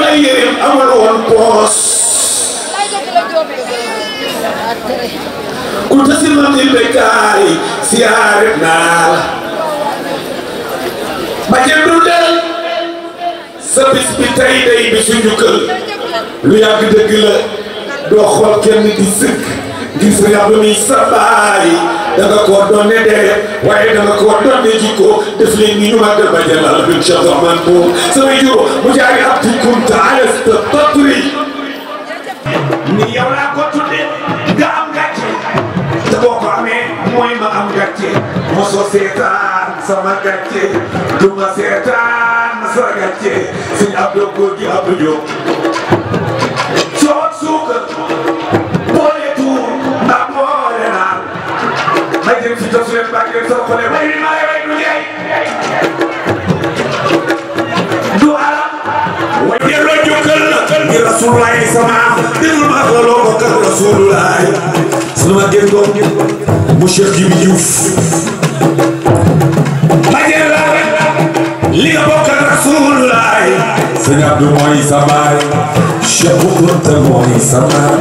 Abdoulaye Yérim amul woon poos ku tasi mam il bekaay siyaare naa la ba jël du del sa bis bi tey day bi su njukkal lu yàgg dëgg la doo xool kenn di sëkk ngir sa yàlla mi sa baay da nga koo doone dee waaye da nga koo doone jikko def leen ni ñu màggal ba jalal bin Cheikh Rahman Mbow samay juro mu jaari abdi kunta alasta tatri ni yow laa ko tudde nga am gàcce te boo ko amee mooy ma am gàcce mosoo seetaan sama gàcce du ma seetaan sa gàcce suñ Abdou góor gi Abdou Diop coot suukar boole tuur ndax boole naan may dem si tos leen bàgg leen sama xole way ma lay way du jeey du ala way delloo jukkal ni Rasulullah sama déglu ma la loo ko kër Rasulullah sunu ma gën doom mu Cheikh Jibi Diouf ma jël la li nga bokk ak Rasulullah sëñ Abdou mooy sa baay Cheikh Kounta mooy sa baay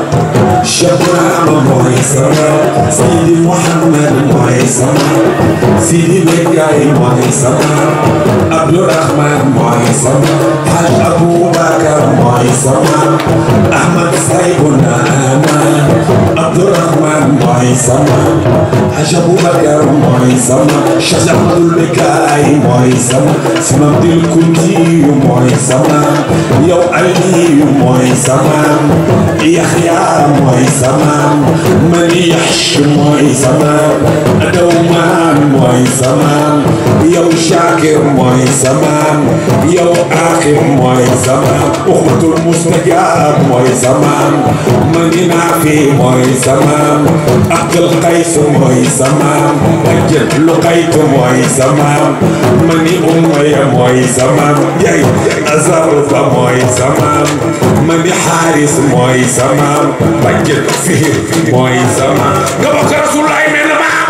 Cheikh Brahma mooy sa baay Sidi Mouhamed mooy sa baay Sidi Bekay mooy sa baay Abdourahman mooy sa baay Haj Aboubacar mooy sa baay Ahmad Saybuna Abdourahman mooy sa baay Haj Aboubacar mooy sa baay Cheikh Ahmadou Bekay mooy sa baay Simam Dil Kunti mooy sa baay yow Aliyu mooy sa maam Yaxya mooy sa maam Maniyax mooy sa maam Dawmaan mooy sa maam yow Shakir mooy sa maam yow Aaxir mooy sa maam Uxbatul Mustajaab mooy sa maam Mani Naafi mooy sa maam Abdul Qays mooy sa maam Ajat Luqayt mooy sa maam Mani Umayya mooy sa maam yay Azarfa mooy sa maam Mani Xaaris mooy sa maam Bajjat Fihir mooy sa maam nga bokk Rasulullah mel na maam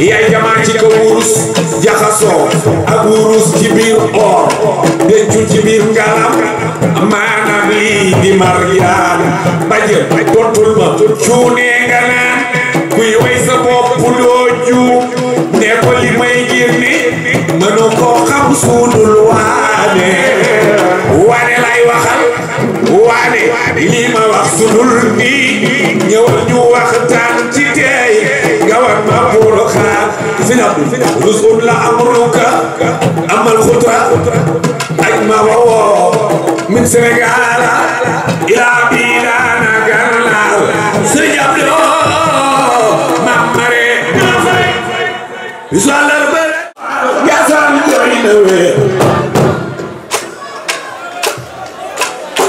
yaay jamaa ci kaw wurus jaxasoo ak wurus ci biir or dencul ci biir ngalam maanaam lii di Maryam Bajjat tontul ma cuunee nga naan kuy way sa bopp doo juum ne ko li may génne mënu koo xam suudul waane waane lay waxal waane lii ma wax sudul nii ñëwal ñu waxtaan ci tey nga war ma pour xaar fi na rusul la amruka amal xutra aj ma woo min Sénégal ila bilaana gànnaar sëñ Abdou Mame Mare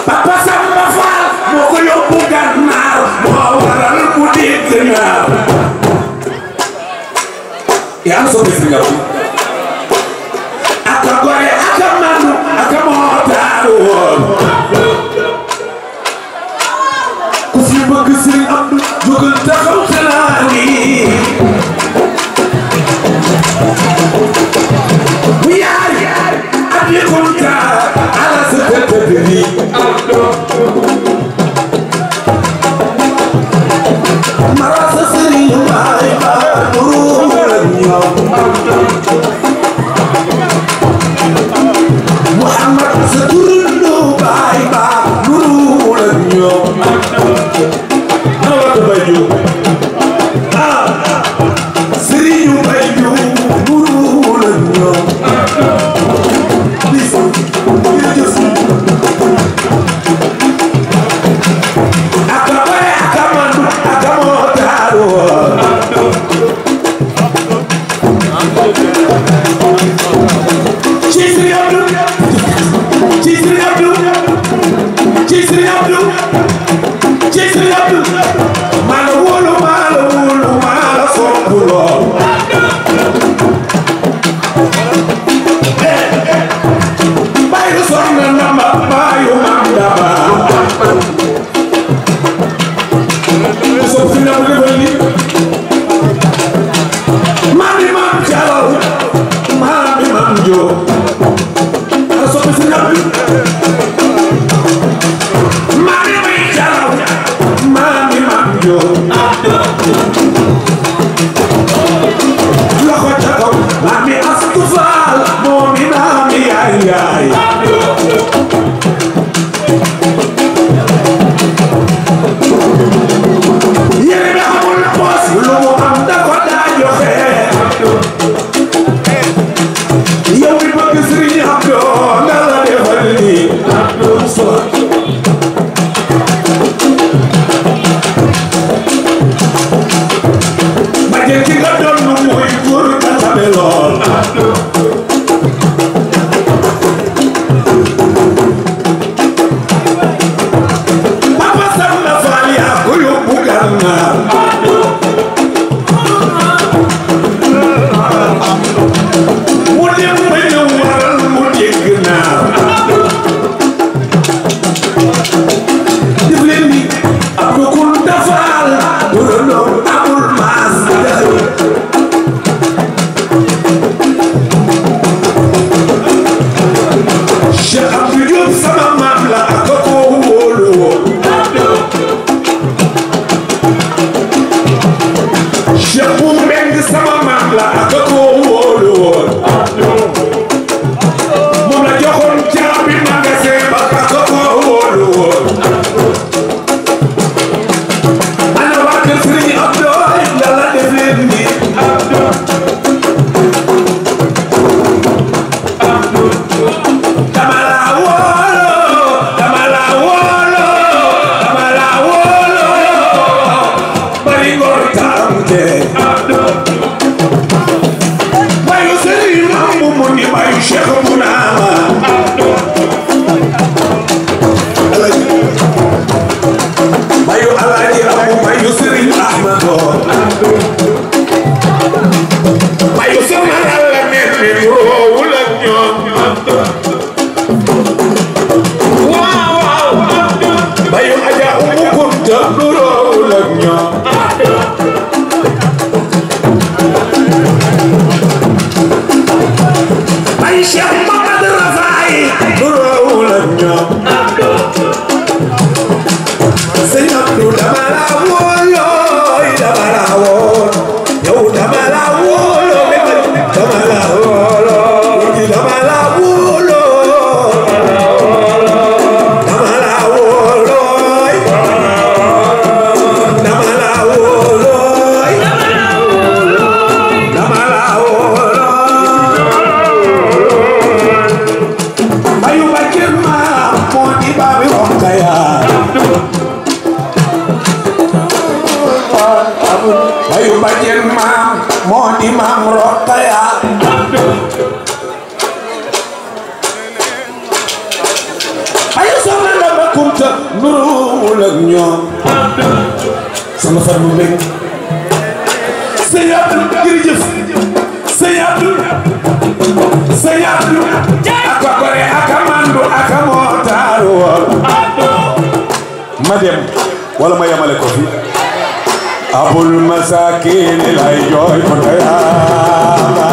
Papa Samba Fall moo ko yóbbu Gànnaar moo waral mu dégg naar yaa so bis nga aka gore aka manu aka mootaru woon ku fi bëgg Sëriñ Abdou jógal taxaw xalaani كنت على ستة تدري مرات سري معي نور اليوم محمد ستر النوباي نور اليوم نور بيو سري بيو نور اليوم Mami may jalaw mami mam jo loxo ca kaw mami astu faal moomi naami yaay yaay yéen bi amul poos lu mu am da ko daa joxe yow mi bëgg Sëriñ Abdu nga la defal ni ma jël ci nga doon nu muy góor ka tabe lool papa sam na faal yaa ko yóbbu Gànnaar mu dem ba ñëw waral mu dégg naar def leen ni Abdu Kunta Faal turandoom amul maas Cheikh Abdou Diop sama maam la ak ko wóolu woon Cheikh bu Mbeng sama maam la ak ko wóolu woon moom la joxoon caabi magasin ba ak ko wóolu woon ana waa kër Sëriñ Abdu Yàlla def leen ni dama la wóolu dama la wóolu dama la wóolu bari ngor tànte bayu Sëriñ Mambu mu ni bayu Cheikh bu naama bayu Alaaji Abu bayu Sëriñ Ahmadu bayu sama Yàlla mel ni roowul ak ñoom waaw bayu Aja Umu Kunta du roowul ak ñoom bayu Cheikh Mamadu Rafaay du roowul ak ñoom Sëñ Abdu dama la wóolooy dama la wóol yow dama la wóolooy dama la wóolooy dama la wóolooy dama la wóolooy dama la wóolooy dama la wóolooy bayu Bakir ma moo di baabi Rokhaya bayu Bakir ma moo di maam Rokhaya bayu soxna Ndamba Kunta nuruwul ak ñoom sama far bu mbég Sëñ Abdu jërëjëf Sëñ Abdu Sëñ Abdu aka gore aka mandu aka mootaaru woon ma dem wala ma yamale ko fi abul masakin lay jooy ko tayama